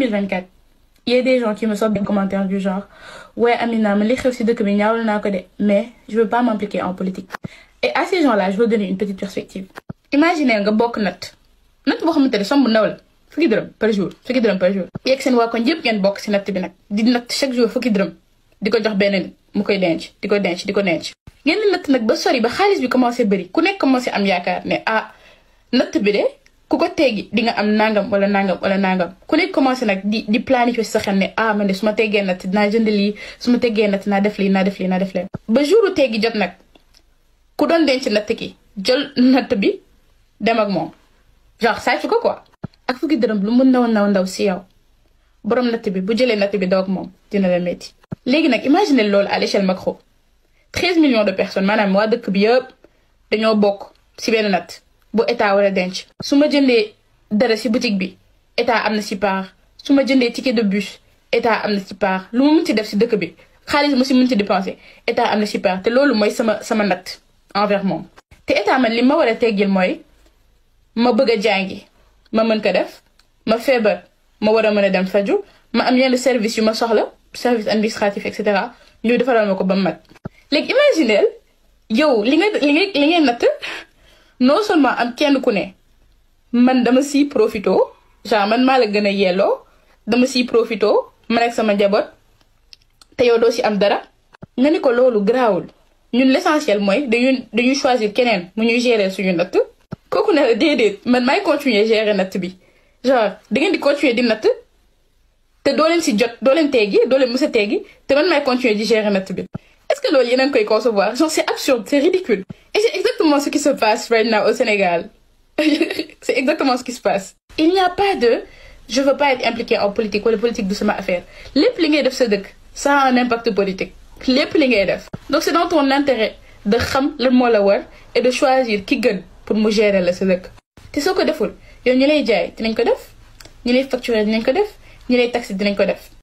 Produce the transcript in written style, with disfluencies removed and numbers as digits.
2024 il y a des gens qui me sortent des commentaires du genre ouais Amina man li xew ci dëkk bi ñaawlu naa ko de mais je veux pas m'impliquer en politique. Et à ces gens-là je veux donner une petite perspective. Imaginez nga bokk natt boo xamante ne somme bu ndaw la fukki dërëm par jour yeeg seen waa koñ yëpp ngeen bokk ci natt bi nag di natt chaque jour fukki dërëm di ko jox benn nit mu koy denc di ko denc ngeen di natt nag ba sori ba xaalis bi commencé bëri ku nekk commencé am yaakaar ne ah natt bi de ku ko teggi di nga am nangam wala nangam ku nekk commencé nag di planifier sa xel ne ah man de su ma teggee natt dinaa jënd lii su ma teggee natt naa def lii ba jouru teggi jot nag ku doon denc natt ki jël natt bi dem ak moom genre sàcc ko quoi. ak fukki dërëm lu mu ndaw si yow borom natt bi bu jëlee natt bi daw ak moom dina la métti. léegi nag imagine loolu à l'échelle macro 13 millions de personnes maanaam waa dëkk bi yëpp dañoo bokk ci benn natt bu état wala denc. su ma jëndee dara ci boutique bi état am na ci part su ma jëndee ticket de bus état am na ci part lu mu mën ci def ci dëkk bi xaalis mu ci mën ci dépenser état am na ci part te loolu mooy sama natt envers moom. te état man li ma war a teggil mooy ma bëgg a jàngi ma mën ko def ma feebar ma war a mën a dem faju ma am yenn service yu ma soxla service administratif et cetera ñu defaral ma ko ba mu mat. léegi imagineel yow li nga natt non seulement am kenn ku ne man dama siy profito genre man maa la gën a yelloo dama siy profito man ak sama njaboot te yow doo si am dara nga ni ko loolu garaawul ñun l'essentiel mooy dañuy choisir keneen mu ñuy gérer suñu natt. kooku ne la déedéet man maay continuer gérer natt bi genre da ngeen di continuer di natt te doo leen si jot doo leen mës a teggi te man maay continuer di gérer natt bi. Est-ce que loolu yéen a ngi koy concevoir genre c'est absurde c'est ridicule et c'est exactement ce qui se passe right now au Sénégal. C'est exactement ce qui se passe. Il n'y a pas de je veux pas être impliqué en politique wala politique du sama affaire lépp li ngay def sa dëkk ça a un impact politique lépp li ngay def. Donc c'est dans ton intérêt de xam lan moo la war et de choisir ki gën pour mu gérer la sa dëkk. te soo ko deful yow ñu lay jaay dinañ ko def ñu lay facturer dinañ ko def ñu lay taxer dinañ ko def.